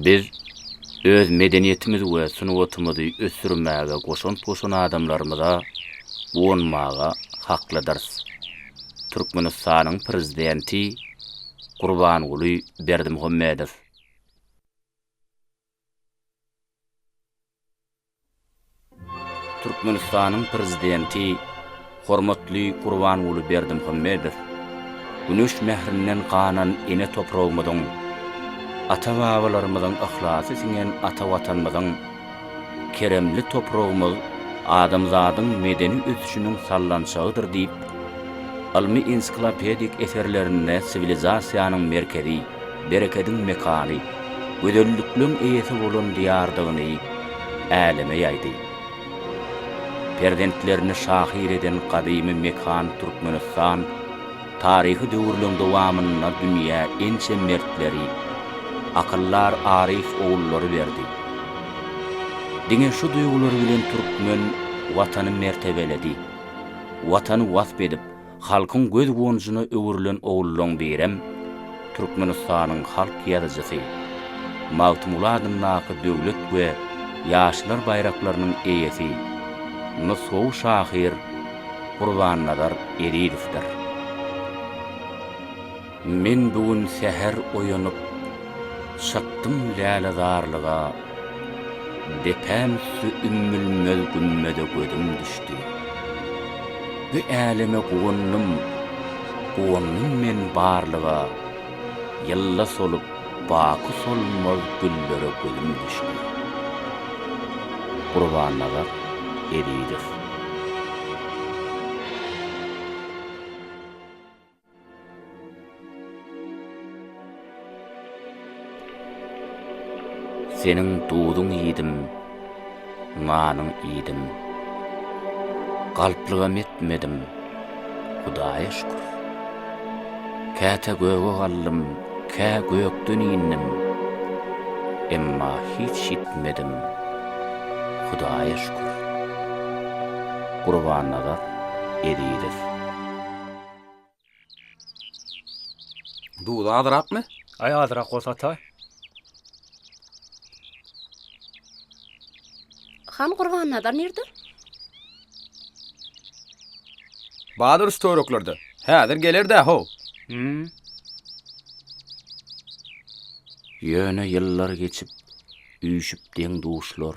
Biz öz medeniýetimizi we sungatymyzy ösdürmäge goşant goşan adamlarymyza guwanmaga haklydyrys. Türkmenistanyň Prezidenti Gurbanguly Berdimuhamedow. Türkmenistanyň Prezidenti hormatly Gurbanguly Berdimuhamedow Güneş mährinden ganan ene topragymyzyň, ata-babalarymyzyň yhlasy siňen ata Watanymyzyň, keremli topragymyz adamzadyň medeni ösüşiniň sallançagydyr diýip, ylmy-ensiklopedik eserlerinde siwilizasiýanyň merkezi, berekediň mekany, gözellikleň eýesi bolan Diýardygyny äleme ýaýdy. Perzentlerini şahyr eden gadymy mekan Türkmenistan taryhy döwürleň dowamynda dünýä ençe mertleri, akyldar aryf ogullary berdi. Diňe şu duýgular bilen türkmen Watany mertebeledi. Watany wasp edip, Halkyň göz guwanjyna öwrülen ogullaň birem Türkmenistanyň halk ýazyjysy, Magtymguly adyndaky döwlet we Ýaşlar baýraklarynyň eýesi, nusgawy şahyr Gurbannazar Ezizowdyr. Men bu gün säher oýanyp, çykdym lälezarlyga, Depäm üsti ümmülmez gümmeze gözüm düşdi. Bu äleme guwandym, guwandym men barlyga, Ýylda solup, baky solmaz güllere gözüm düşdi. Gurbannazar Ezizow. Seniň duzuň iýdim, nanyň iýdim. Galplygam etmedim, Hudaýa şükür. Käte göge galdym, kä gökden indim. Emma hiç ýitmedim, Hudaýa şükür. Gurbannazar Ezizow. Duzy azrakmy? Aý azrak bolsa ataý. Han Gurbannazar nirde? Badyr şu töwereklerde. Häzir geler-dä, how. Hmm. Ýöne ýyllar geçip, üýşüp deň-duşlar,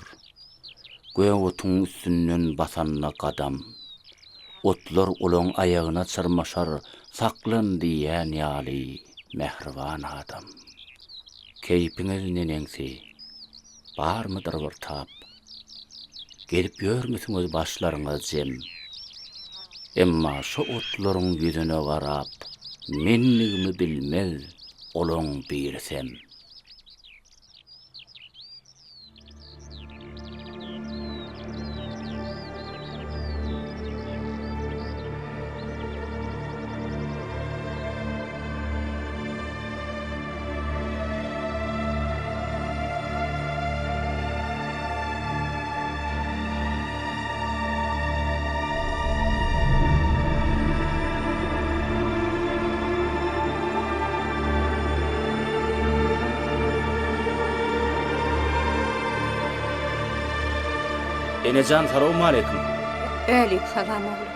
Gök otuň üstünden basanda gadam. Otlar olaň aýagyna çyrmaşar, Saklan diýýän ýaly mähriban adam. Keýpiňiz neneňsi? Barmydyr bir tap? Gezip ýörmüsiňiz başlaryňyz jem? Emma şo otlaryň ýüzüne garap, Menligimi bilmez olaň birisem. Enejan salowmaleýkim. Älik salam oglum.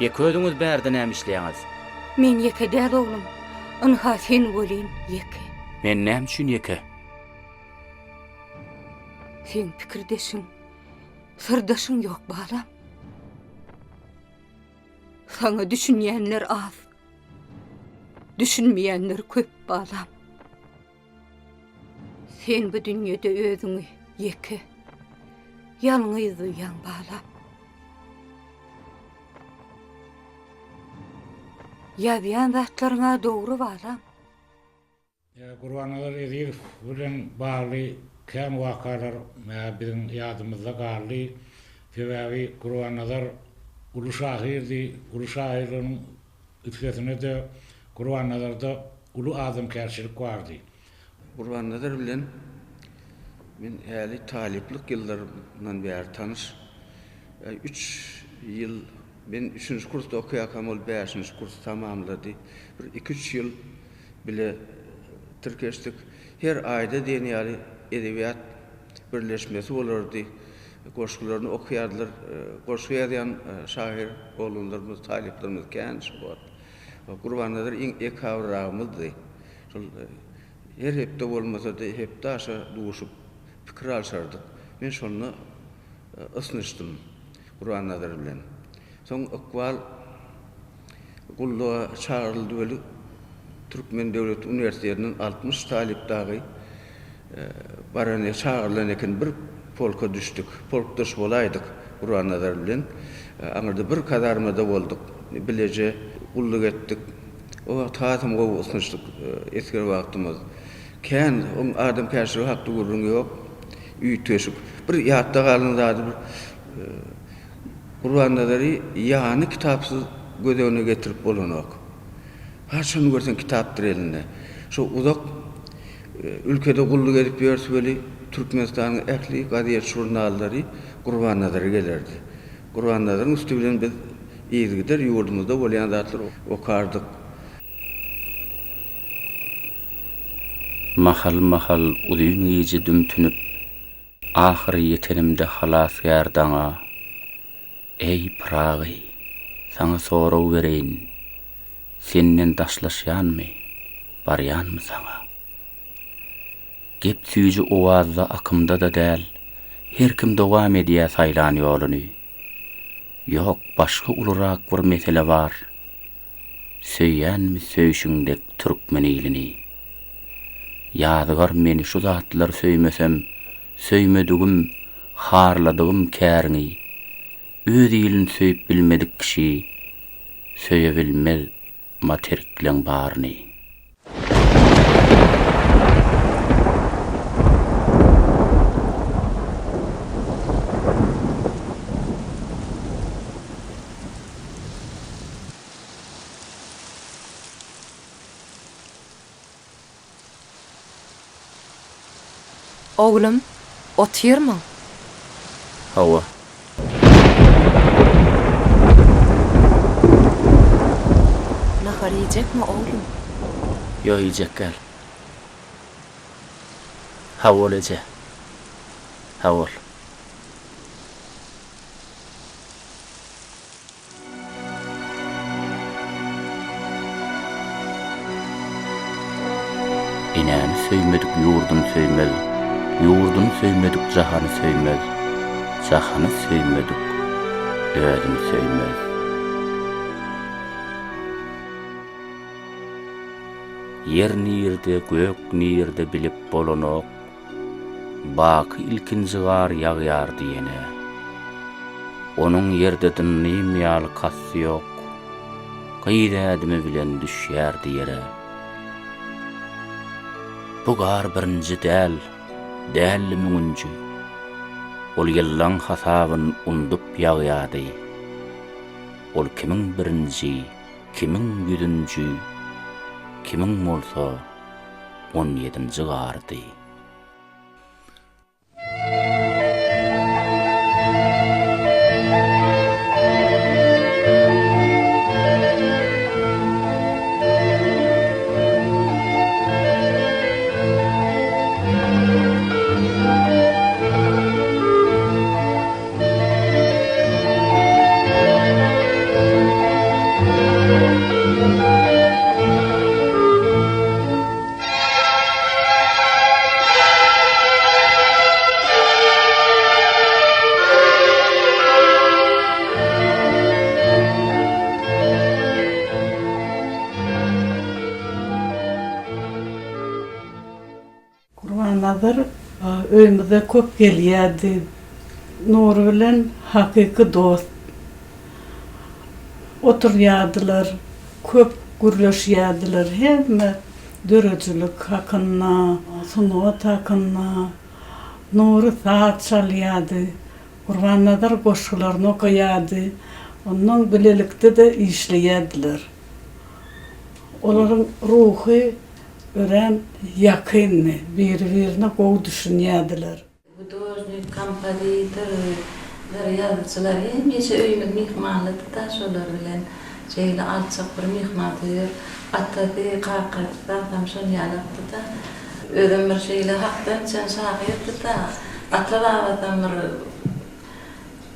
Ýeke özüňiz bärde näme işleýäňiz? Men ýeke däl oglum. Ynha sen welin ýeke. Men näme üçin ýeke? Seň pikirdeşiň, syrdaşyň ýok balam. Saňa düşünýänler az. Düşünmeýänler köp balam. Sen bu dünýede özüňi ýeke, ýalňyz duýýaň balam. Ýazýan zatlaryň-a dogry balam. Gurbannazar Ezizow bilen bagly kän wakalar biziň ýadymyzda galdy. Sebäbi Gurbannazar uly şahyrdy, uly şahyrlygynyň üstesine-de Gurbannazarda uly adamkärçilik bardy. Gurbannazar bilen men häli talyplyk ýyllarymdan bäri tanyş. Üç ýyl men üçünji kursda okaýarkam ol bäşinji kursy tamamlady. Bir iki-üç ýyl bile. tirkeşdik. Her aýda diýen ýaly edebiýat birleşmesi bolardy. Goşgularyny okaýardylar. Goşgy ýazýan şahyr oglanlarymyz, talyplarymyz kän şo wagt. Gurbannazar iň ekabyrragymyzdy. Şol her hepde bolmasa-da hepde aşa duşup pikir alşardyk. Men şonda ysnyşdym Gurbannazar bilen. Soň Ykbal gulluga çagyryldy weli Türkmen döwlet uniwersitetinden 60 talyp dagy baran çagyrylan eken bir polka düşdük. Polkdaş bolaýdyk Gurbannazar bilen. Aňyrda bir kazarmada bolduk. Bileje gulluk etdik. O wagt hasam gowy ysnyşdyk esger wagtymyz. Kän oň adamkärçiligi hakda gürrüň ýok. Üýtgeşik. Bir ýatda galan zady bir Gurbannazary ýany kitapsyz göz öňüne getirip bolanok. Haçan görseň kitapdyr elinde. Şo uzak ülkede gulluk edip ýörse weli Türkmenistanyň ähli gazet-žurnallary Gurbannazara gelerdi. Gurbannazaryň üsti bilen biz yzygider ýurdumyzda bolýan zatlary okardyk. Mahal-mahal uzyn gije dümtünip, ahyry ýetenimde halasgär daňa, Eý, Pyragy, saňa sorag bereýin, senden daşlaşýanmy, barýanmy saňa? Gep süýji owazda akymda-da däl, her kim dowam edýä saýlan ýoluny. Ýok, başga ulurak bir mesele bar, Söýýänmi söýşüň dek türkmen ilini? Ýazygar meni şu zatlar söýmesem, Söýmedigim, harladygym käriňi. Öz ilini söýüp bilmedik kişi, Söýebilmez materikleň baryny. Oglum, otyrmyň? Hawa. Nahar iýjekmi, oglum? Ýok, iýjek däl. Sag bol, eje. Sag bol. Enäni söýmedik ýurduny söýmez, Ýurduny söýmedik jahany söýmez, Jahany söýmedik özüni söýmez. Ýer nirde, gök nirde bilip bolanok, Baky ilkinji gar ýagýardy ýene. Onuň ýerde dynnym ýaly kasty ýok, Gyz ädimi bilen düşýärdi ýere. Bu gar birinji däl, däldi müňünji, Ol ýyllaň hasabyn undup ýagýardy. Ol kimiň birinji, kimiň ýüzünji, Kimiň bolsa on ýedinji gardy. Gurbannazar öýümize köp gelýärdi. Nury bilen hakyky dost. Oturýardylar, köp gürleşýärdiler. Hemme döredijilik hakynda, sungat hakynda. Nury saz çalýardy. Gurbannazar goşgularyny okaýardy. Ondan bilelikde-de işleýärdiler. Olaryň ruhy örän ýakyndy, biri-birine gowy düşünýärdiler. Hudožnik, kompozitorlar, ýazyjylar hemişe öýümiz myhmanlydy-da şolar bilen. Şeýle alçak bir myhmansöýer. Atasy, kakasy dagsam şon ýalakdy-da. Özem bir şeýle hakdan içen şahyrdy-da. Ata-babasam bir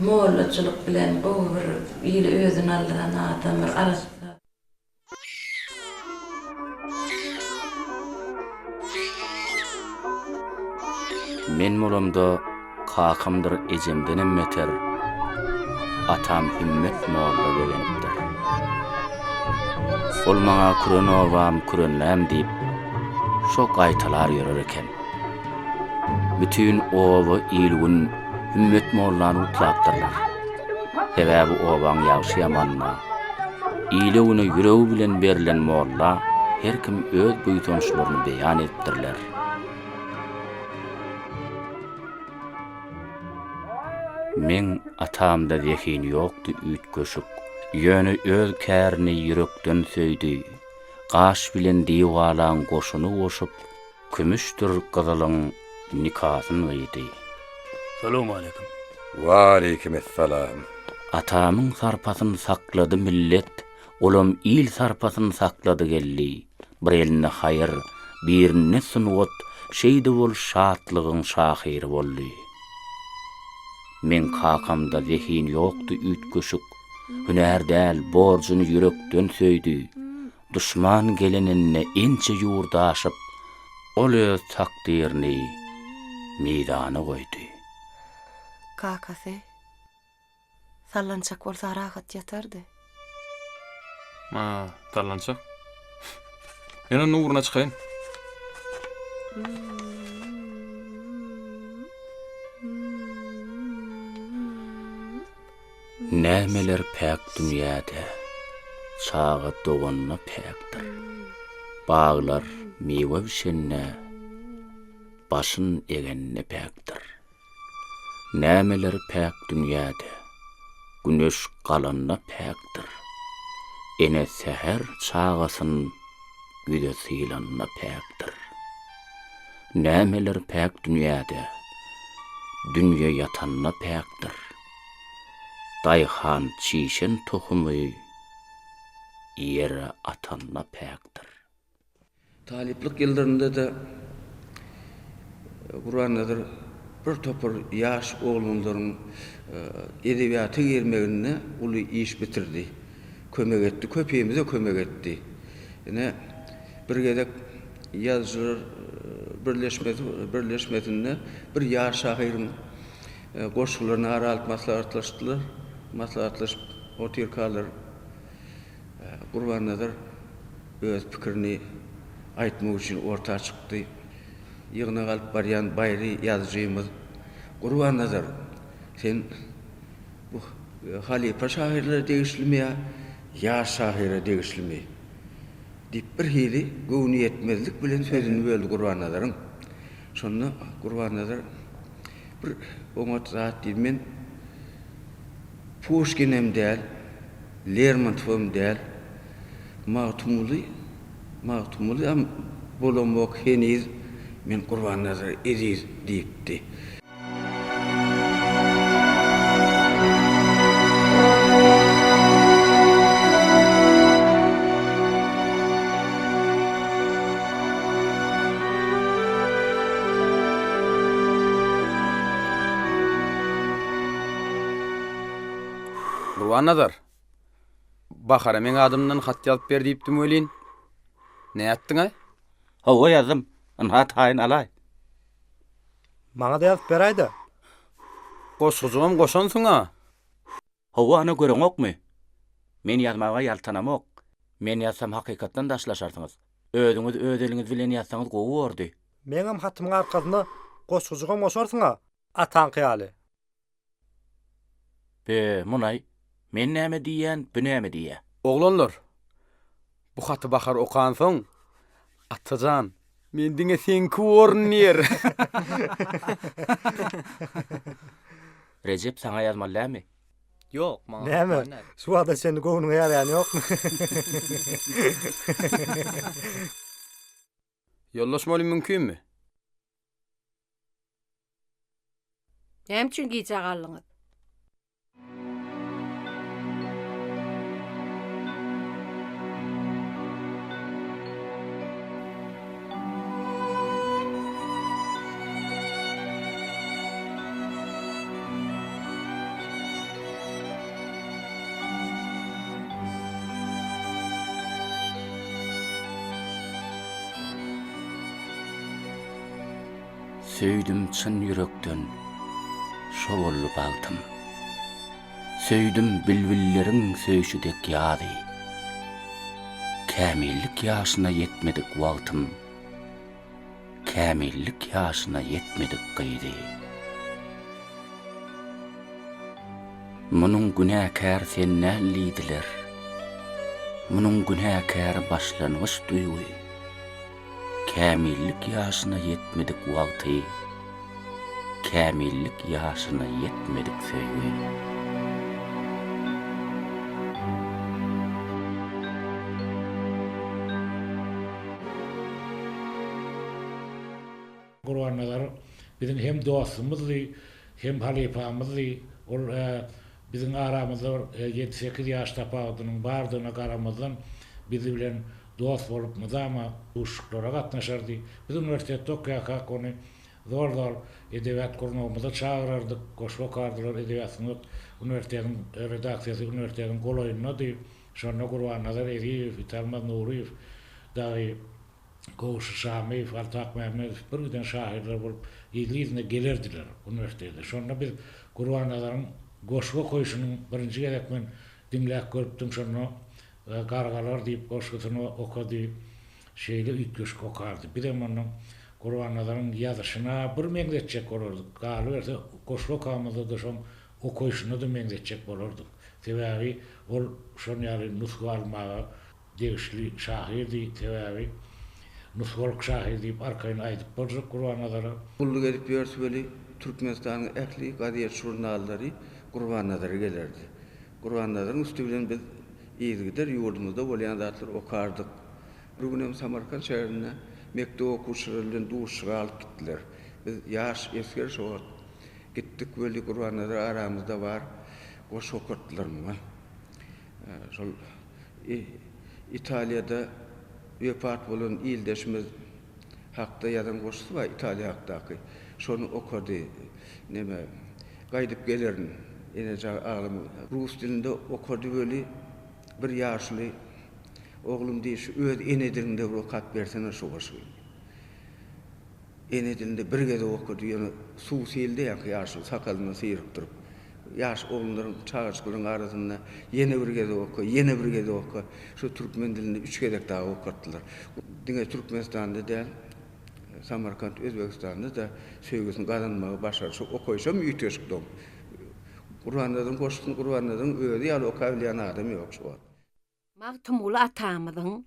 mollaçylyk bilen gowy bir ili özüne aldyran adam, bir arassa. Men bolamda kakamdyr ejemdenem beter atam Hümmet molla begenipdir. Ol maňa küren obam, kürenläm diýip, şo gaýtalar ýörer eken. Bütin oba il-gün Hümmet mollany gutlapdyrlar. Sebäbi obaň ýagşy-ýamanyna, ile-güne ýüregi bilen berlen molla her kim öz buýsançlaryny beýan edipdirler. Meň atamda zehin ýokdy üýtgeşik, ýöne öz kärini ýürekden söýdi. Gaş bilen diwalaň goşuny goşup, Kümüşdir gyzylyň nikasyn gyýdy. Salowmaleýkim. Waleýkimessalam. Atamyň sarpasyn saklady millet, Olam il sarpasyn saklady geldi. Bir elinde haýyr, birinde sungat, Şeýdip ol şatlygyň şahyry boldy. Meň kakamda zehin ýokdy üýtgeşik, Hünär däl, borjuny ýürekden söýdi. Duşman geleninde ençe ýurt aşyp, ol öz takdyryny mizana goýdy. Kakasy, sallançak bolsa rahat ýatardy. Ma, sallançak. Men onda ugruna çykaýyn. Nämeler päk dünýäde, Çaga doganda päkdir. Baglar miwe bişende, Başyn egende päkdir. Nämeler päk dünýäde, Güneş galanda päkdir. Ene säher çagasyn Ýüze sylanda päkdir. Nämeler päk dünýäde, Dünýe ýatanda päkdir. Daýhan çişen tohumy ýere atanda päkdir. Talyplyk ýyllarynda-da Gurbannazar bir topar ýaş oglanlaryň edebiýata girmeginde uly iş bitirdi. Kömek etdi, köpimize kömek etdi. Ine, bir gezek Ýazyjylar birleşmesi birleşmesinde bir ýaş şahyryň Goşgularyny ara alyp maslahatlaşdylar. Maslahatlaşyp otyrkalar Gurbannazar öz pikirini aýtmak üçin orta çykdy. Ýygnak alyp barýan baýry ýazyjymyz, Gurbannazar, sen bu halypa şahyrlara degişlimi ýa ýaş şahyra degişlimi? diýip birhili göwnüýetmezlik bilen sözüni böldi Gurbannazaryň. Şonda Gurbannazar Bir oňat zat diýdi. Men Puşkinem däl, Lermontowam däl, Magtymguly, Magtymgulyam bolamok heniz, men Gurbannazar Eziz diýipdi. Gurbannazar, Bahara meň adymdan hat ýazyp ber diýipdim welin, nätdiň-aý? Hawa, ýazdym. Ynha, taýyn alaý. Maňa-da ýazyp beräý-dä. Goşgujygam goşansyň-a. Hawa, ana göreňokmy? Men ýazmaga ýaltanamok. Men ýazsam hakykatdan daşlaşarsyňyz. Özüňiz öz eliňiz bilen ýazsaňyz gowy bordy. Meňem hatymyň arkasyna goşgujygam goşarsyň-a, ataňky ýaly. Be, munaý, men näme diýýän, bu näme diýýä? Oglanlar, bu haty Bahar okansoň, Ata jan, men diňe seňki borun diýer. Rejep saňa ýazmaly dälmi? Ýok, maňa Näme, hökman däl. şu wagta çenli göwnüňe ýaraýan ýokmy? Ýoldaş mugallym mümkinmi? Näme üçin gijä galdyňyz? Söýdüm çyn ýürekden, şo boldy bagtym. Söýdüm bilbilleriň söýşi dek ýazy. Kämillik ýaşyna ýetmedik wagtym, Kämillik ýaşyna ýetmedik gyzy. Munuň günäkäri sen däl diýdiler. Munuň günäkäri başlangyç duýgy. Kämillik ýaşyna ýetmedik wagty, Kämillik ýaşyna ýetmedik söýgi. Gurbannazar biziň hem dostumyzdy, hem halypamyzdy. Ol biziň aramyzda bir ýedi-sekiz ýaş tapawudynyň bardygyna garamazdan, biz bilen dost bolup mydama duşuşyklara gatnaşardy. Biz uniwersitetde okaýarkak ony zol-zol edebiýat gurnagymyza çagyrardyk, goşgy okardylar. Edebiýat-sungat uniwersitetiň redaksiýasy uniwersitetiň golaýyndady. Şonda Gurbannazar Ezizow, Italmaz Nuryýew dagy Gowşut Şamyýew, Alty Akmämmedow bir giden şahyrlar bolup yzly-yzyna gelerdiler uniwersitete. Şonda biz Gurbannazaryň goşgy okaýşynyň birinji gezek men diňläp görüpdim. Şonda Gargalar diýip goşgusyny okady. Şeýle üýtgeşik okardy. Bizem ondan Gurbannazaryň ýazyşyna bir meňzetjek bolardyk. Galyberse, goşgy okamyzda-da şoň okaýşyna-da meňzetjek bolardyk. Sebäbi ol şon ýaly nusga almaga degişli şahyrdy, sebäbi nusgalyk şahyr diýip arkaýyn aýdyp boljak Gurbannazara. Gulluk edip ýörsi weli Türkmenistanyň ähli gazet-žurnallary Gurbannazara gelerdi. Gurbannazaryň üsti bilen biz yzygider ýurdumyzda bolýan zatlary okardyk. Bir günem Samarkant şäherinde mekdep okuwçylary bilen duşuşyga alyp gitdiler. Biz ýaş esger şo wagt gitdik weli Gurbannazar aramyzda bar, goşgy okatdylar muňa. Şol Italiýada wepat bolan ildeşimiz hakda ýazan goşgusy bar, Italiýa hakdaky. Şony okady. Neme, Gaýdyp gelerin, enejan aglama. Rus dilinde okady weli, bir ýaşuly, Oglum diý, şu öz ene diliňde bir okap bersene şu goşgyny. Ene dilinde bir gezek okady, ýöne suw sildi ýaňky ýaşuly sakalyndan syryp durup. Ýaş oglanlaryň, çagajyklaryň arasynda ýene bir gezek oka, ýene bir gezek oka. Şu türkmen dilinde üç gezek dagy okatdylar. Diňe Türkmenistanda däl, Samarkant, Özbegistanda-da söýgüsini gazanmagy başardy. Şu okaýşam üýtgeşik doň. Gurbannazaryň goşgusyny Gurbannazaryň özi ýaly okabilýän adam ýok şu wagt. Magtymguly atamyzyň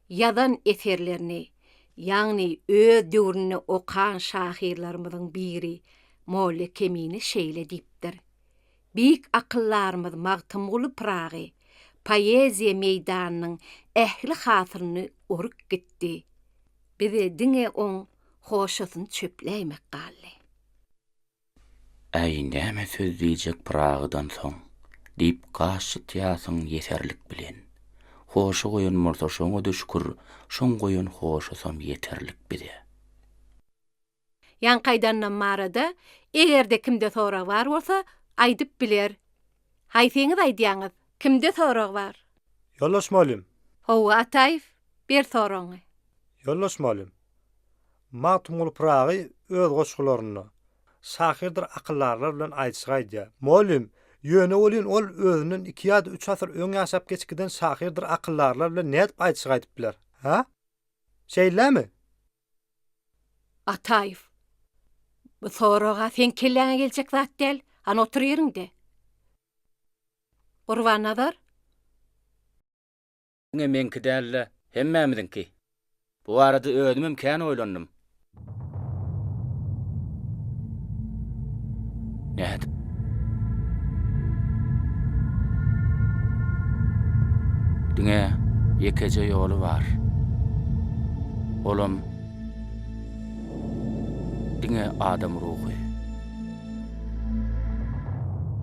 ýazan eserlerini, ýagny öz döwründe okan şahyrlarymyzyň biri Molla Kemine şeýle diýipdir, Beýik akyldarymyz Magtymguly Pyragy poeziýa meýdanynyň ähli hasylyny orup gitdi. Bize diňe oň hoşasyny çöpläýmek galdy. Äý, näme söz diýjek Pyragydan soň, diýip gaş çytýarsyň ýeserlik bilen. Hoşa goýan bolsa şoňa-da şükür, şoň goýan hoşasam ýeterlik bize. Ýaňky aýdanlam barada eger-de kimde sorag bar bolsa aýdyp biler. Haýsyňyz aýdýaňyz? Kimde sorag bar? Ýoldaş mugallym. Hawa, Ataýew, ber soragyňy. Ýoldaş mugallym. Magtymguly Pyragy öz goşgularynda şahyrdyr akyldarlar bilen aýdyşyk aýdýar. Mugallym, ýöne welin ol özünden iki ýa-da üç asyr öň ýaşap geçip giden şahyrdyr akyldarlar bilen nädip aýdyşyk aýdyp biler? Hä? Şeýlemi? Ataýew, bu sorag-a seň kelläňe geljek zat däl. Hany otur ýeriňde. Gurbannazar? Diňe meňki däl-de, hemmämiziňki. Bu barada özümem kän oýlandym. Nädip? Diňe ýekeje ýoly bar. Olam diňe adam ruhy.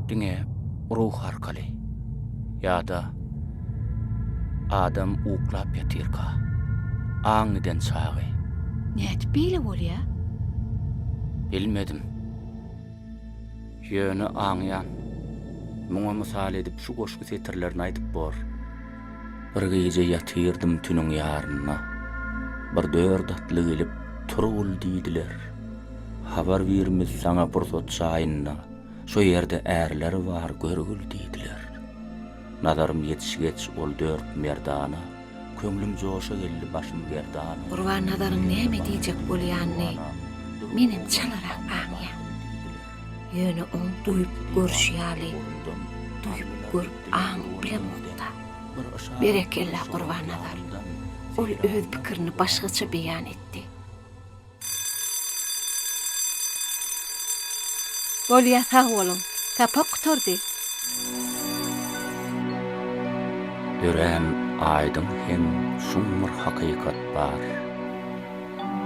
Diňe ruh arkaly ýa-da adam uklap ýatyrka, aň giden çagy. Nädip beýle bolýa? Bilmedim. Ýöne aňýan. Muňa mysal edip şu goşgy setirlerini aýdyp bor. Bir gije ýatyrdym tünüň ýarynda, Bir dört atly gelip, Turgul diýdiler. Habar birimiz saňa pursat çaýynda, Şo ýerde ärler bar, görgül diýdiler. Nazarym ýetişgeç ol dört merdana, Köňlüm joşa geldi, başym gerdana. Gurbannazaryň näme diýjek bolýanyny menem çalarak aňýan. Ýöne oň duýup görşi ýaly duýup görüp aňyp bilemok-da. Berekella Gurbannazar. Ol öz pikirini başgaça beýan etdi. Bolýa sag boluň. Sapak gutardy. Örän aýdyň hem çuň bir hakykat bar.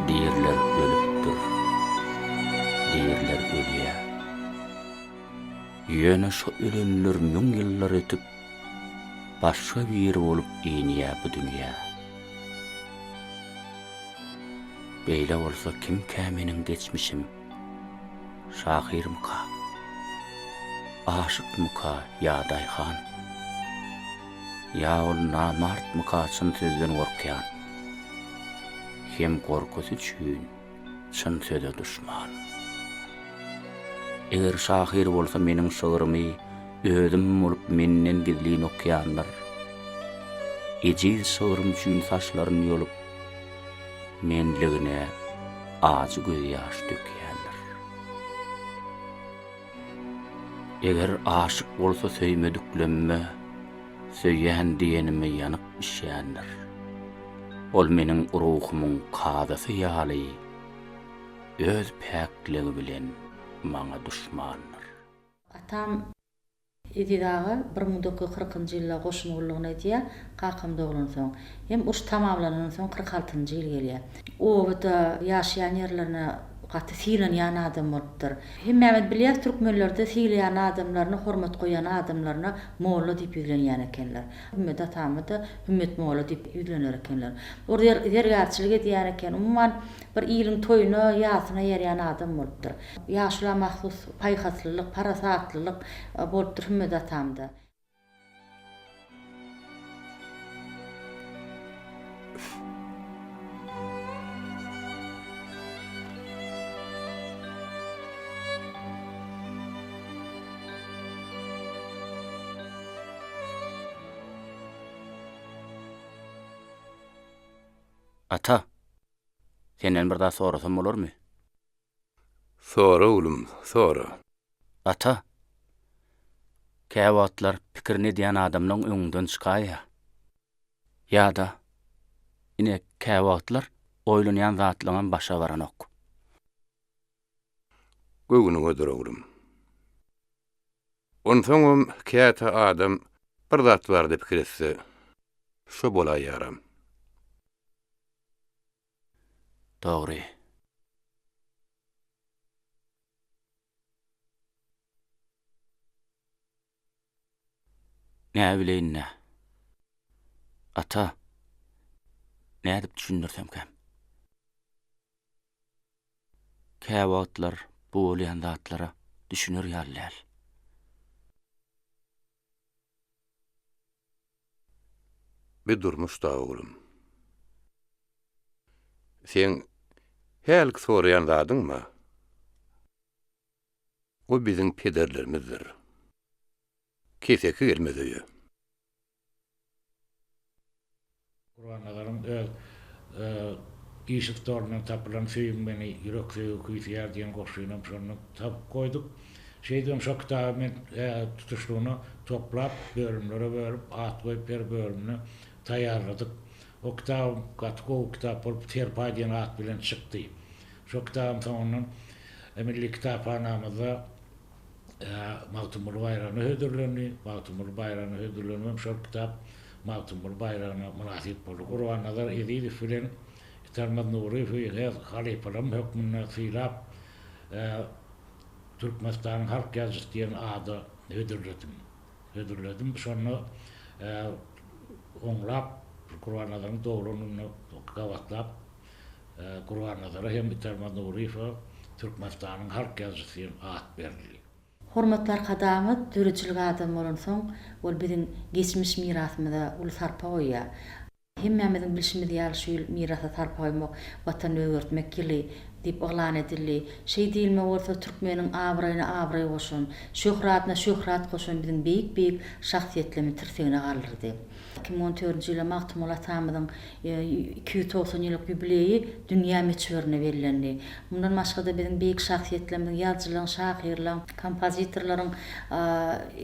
Diriler ölüpdir. Diriler ölýär. Ýöne şo ölenler müň ýyllar ötüp, başga biri bolup inýär bu dünýä. Beýle bolsa kimkä meniň geçmişim? Şahyrmyka? Aşykmyka ýa daýhan? Ýa ol namartmyka çyn sözden gorkýan? Hem gorkusy üçin çyn söze duşman. Eger şahyr bolsa meniň şygrymy özüm bolup menden gizlin okýandyr. Ejiz şygrym üçin saçlaryn ýolup, menligine ajy gözýaş dökýändir. Eger aşyk bolsa söýmediklemme, söýýän diýenime ýanyp bişýändir. Ol meniň ruhumyň kazysy ýaly öz päkligi bilen maňa duşmandyr. Atam Eziz aga 1940-njy ýylda goşun gullugyny edýär, kakam doglansoň. Hem uruş tamamlanandan soň 46-njy ýyl gelýär. Obada, ýaşaýan ýerlerinde gaty sylanýan adam bolupdyr. Hemmämiz bilýäris, türkmenlerde sylaýan adamlaryna, hormat goýýan adamlaryna molla diýip ýüzlenýän ekenler. Hümmet atama-da Hümmet molla diýip ýüzlener ekenler. Ol zergärçilik edýän eken. Umuman, bir iliň toýuna, ýasyna ýerýän adam bolupdyr. Ýaşula mahsus paýhaslylyk, parasatlylyk bolupdyr Hümmet atamda. Ata, senden bir zat sorasam bolarmy? Sora oglum, sora. Ata, käwagtlar pikirini edýän adamlaň öňüňden çykaýýar. Ýa-da, ine, käwagtlar oýlanýan zatlaňam başa baranok. Göwnüňedir oglum. Onsoňam käte adam bir zat barada pikir etse, şo bolaýýaram. Dogry. Näbileýin-dä. Ata, nädip düşündirsemkäm? Käwagtlar bu bolýan zatlara düşüner ýaly däl. Bi durmuş-da, oglum. Seň hälki soraýan zadyňmy? O biziň pederlerimizdir. Keseki gelmez öýe. Gurbannazaryň öz iş stolundan tapylan Söýüň meni, ýürek söýgi küýseýär diýen goşgynam şonda tapyp goýduk. Şeýdibem şo kitaby men tutuşlygyna toplap, bölümlere bölüp, at goýup her bölümine taýýarladyk. O kitabym gaty gowy kitap bolup Serpaý diýen at bilen çykdy. Şo kitabym soňundan Milli kitaphanamyzda Magtymguly baýragyna hödürlendi. Magtymguly baýragyna hödürlenibem şol kitap Magtymguly baýragyna mynasyp boldy. Gurbannazar Ezizow bilen Italmaz Nuryýewi öz halypalarym hökmünde sylap, Türkmenistanyň halk ýazyjysy diýen ada hödürledim. Hödürledim. Şonda oňlap Gurbannazaryň doglan gününe gabatlap Gurbannazara hem Italmaz Nuryýewe Türkmenistanyň halk ýazyjysy diýen at berildi. Hormatly Arkadagymyz döredijilik adamy bolansoň, ol biziň geçmiş mirasymyza uly sarpa goýýar. Hemmämiziň bilşimiz ýaly şu ýyl Mirasa sarpa goýmak, Watany özgertmek ýyly. Diýip yglan edildi. Şeý diýilme bolsa türkmeniň abraýyna abraý goşan, şöhratyna şöhrat goşan biziň beýik-beýik şahsyýetlerimizi tirsegine galdyrdy. 2014-nji ýylda Magtymguly atamyzyň 290 ýyllyk ýubileýi dünýä möçberinde bellendi. Mundan başga-da biziň beýik şahsyýetlerimiziň, ýazyjylaryň, şahyrlaryň, kompozitorlaryň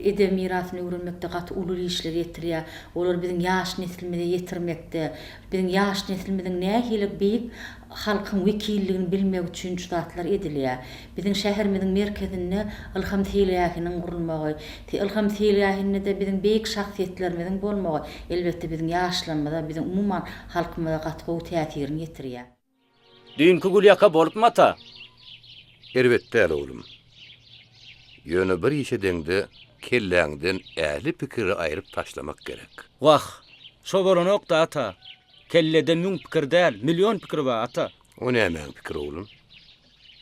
edebi mirasyny öwrenmekde gaty uly işler ýetirýär. Olary biziň ýaş neslimize ýetirmekde, biziň ýaş neslimiziň nähili beýik Halkyň wekilligini bilmek üçin şu zatlar edilýär. Biziň şäherimiziň merkezinde Ylham seýilgähiniň gurulmagy, Ylham seýilgähinde-de biziň beýik şahsyýetlerimiziň bolmagy, elbetde, biziň ýaşlarymyza, biziň umuman, halkymyza gaty gowy täsirini ýetirýär. Düýnki gülýaka bolupmy ata? Erbet däl oglum. Ýöne bir iş edeňde kelläňden ähli pikiri aýryp taşlamak gerek. Wah, şo bolanok-da ata. Kellede müň pikir däl, million pikir bar, ata. O nämäň pikiri, oglum?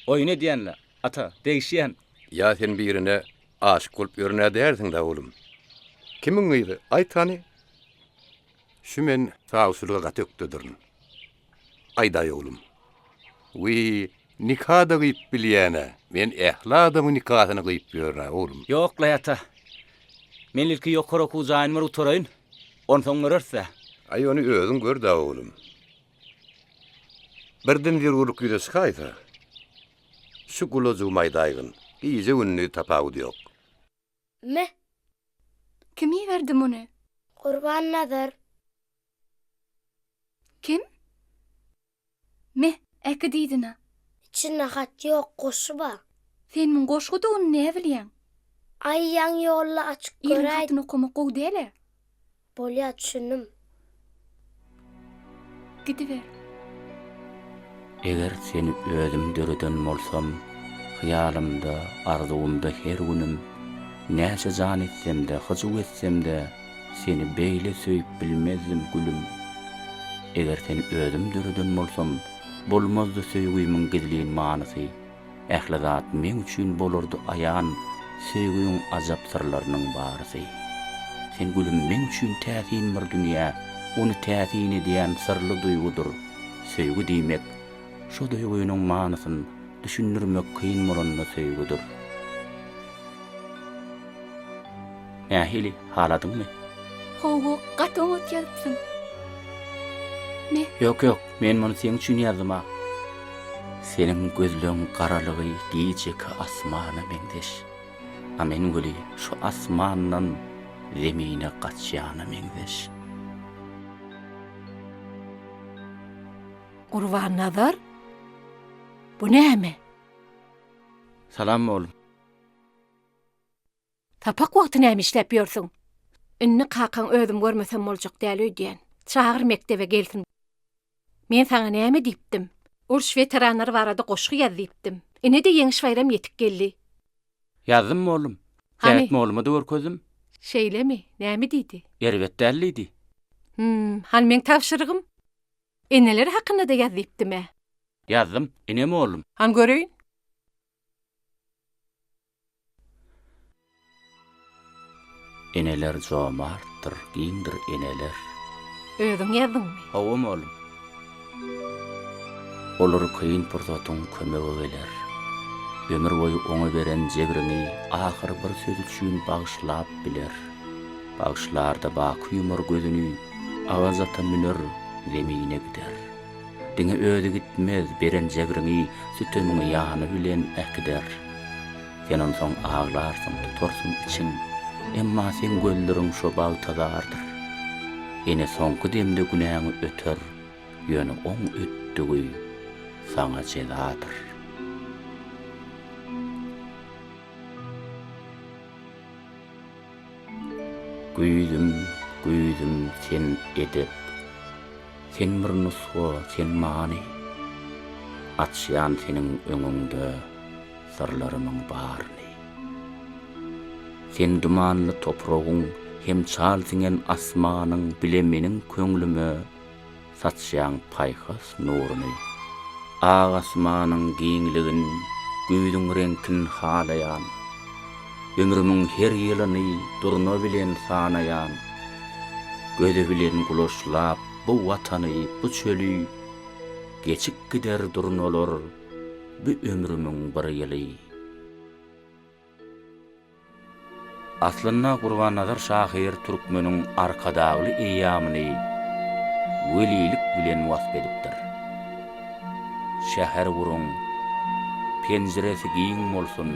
Oýun edýän-le, ata, degişýän. Ýa sen birine aşyk bolup ýörün-ä dälsiň-dä, oglum? Kimiň gyzy, aýt hany? Şu men sawçylyga gaty ökdedirin. Aýdaý, oglum. Wiý, nika-da gyýyp bilýän-ä. Men ähli adamyň nikasyny gyýyp ýörün-ä, oglum. Ýok-laý, ata. Men ilki ýokary okuw jaýyny bir gutaraýyn. Onsoň göreris-dä. Aý, ony özüň gör-dä, oglum. Birden zerurlyk ýüze çykaýsa, şu gulajygymy aýdaýgyn. Gije-gündiz tapawudy ýok. Me. Kim iberdi muny? Gurbannazar. Kim? Me, äki diýdin-ä. Içinde hat ýok, goşgy bar. Sen muň goşgudygyny näbilýäň? Aý, ýaňy ýolda açyp Iliň göräýdim. hatyny okamak gowy däl-ä. Bolýa, düşündim. Gidiber. Eger seni özüm döreden bolsam, Hyýalymda, arzuwymda her günüm, Näçe jan etsem-de, hyjuw etsem-de, Seni beýle söýüp bilmezdim, gülüm. Eger seni özüm döreden bolsam, Bolmazdy söýgimiň gizlin manysy. Ähli zat meň üçin bolardy aýan, Söýgiň ajap syrlarynyň barysy. Sen gülüm meň üçin täsin bir dünýä, Ony täsin edýän syrly duýgudyr. Söýgi diýmek, şo duýgynyň manysyn Düşündirmek kyn bolanda söýgüdir. Nähili, haladyňmy? Hawa, gaty oňat ýazypsyň. Me. Ýok, ýok, men muny seň üçin ýazdym-a. Seniň gözleň garalygy gijeki asmana meňzeş. A men weli şu asmandan zemine gaçýana meňzeş. Gurbannazar, bu näme? Salam oglum. Sapak wagty näme işläp ýörsüň? Indi kakaň özüm görmesem boljak däl öýdýän. Çagyr mekdebe gelsin. Men saňa näme diýipdim? Uruş weteranlary barada goşgy ýaz diýipdim. Ine-de Ýeňiş baýram ýetip geldi. Ýazdym mollum. Hany? Sähet molluma-da görkezdim. Şeýlemi? Näme diýdi? Erbet däl diýdi. Hüm, hany meň tabşyrygym? Eneler hakynda-da ýaz diýipdim-ä. Ýazdym, ine mollum. Hany göreýin. Eneler jomartdyr, giňdir eneler. Özüň ýazdyňmy? Hawa, mollum. Olar kyn pursatyň kömege geler. Ömür boýy oňa beren jebriňi ahyr bir söz üçin bagyşlap biler. Bagyşlar-da baky ýumar gözüni, agaç ata müner, zemine gider. Diňe özi gitmez, beren jebriňi, sütemiňi ýany bilen äkider. Sen onsoň aglarsyň, tutarsyň içiň, emma seň gözleriň şo bagta zardyr. Ene soňky demde günäňi öter, ýöne oň ötdügi saňa jezadyr. Güýzüm, güýzüm sen edep, Sen bir nusga, sen many. Açýan seniň öňüňde syrlarymyň baryny. Sen dumanly topragyň hem çal siňen asmanyň bile meniň köňlüme Saçýaň paýhas nuruny. Ak asmanyň giňligin, güýzüň reňkin halaýan. Ömrümiň her ýylyny durna bilen sanaýan. Gözi bilen gulaşlap bu Watany, bu çöli, Geçip gider durnalar. Bu ömrümiň bir ýyly. Aslynda Gurbannazar şahyr türkmeniň Arkadagly eýýamyny welilik bilen wasp edipdir. Şäher guruň, penjiresi giň bolsun,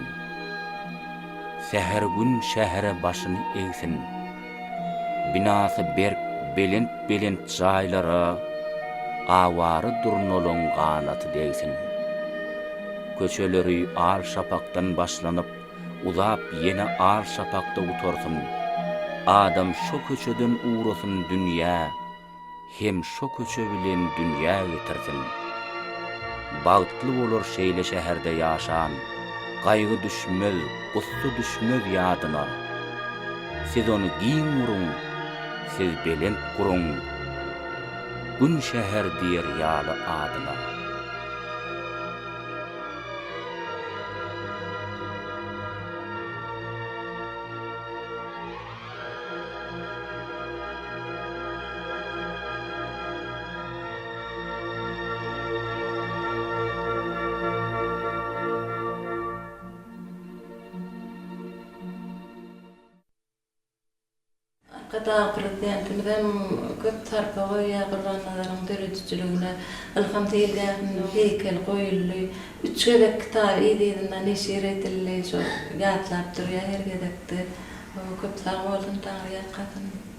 Säher Gün şähere başyny egsin. Binasy berk belent-belent jaýlara Awara durnalaň ganaty degsin. Köçeleri al şapakdan başlanyp, Uzap ýene al şapakda gutarsyn. Adam şo köçeden ugrasyn dünýä, Hem şo köçe bilen dünýä getirsin. Bagtly bolar şeýle şäherde ýaşan, Gaýgy düşmez, gussa düşmez ýadyna. Siz ony giň guruň, siz belent guruň, Gün şäher diýer ýaly adyna. Arkadag Prezidentimizem köp sarpa goýýar Gurbannazaryň döredijiligine. Ylham seýilgähinde heýkel goýuldy. Üç gezek kitaby yz-yzyna neşir edildi. Şo ýatlap durýar her gezekde. Köp sag bolsun, Taňry ýalkasyn.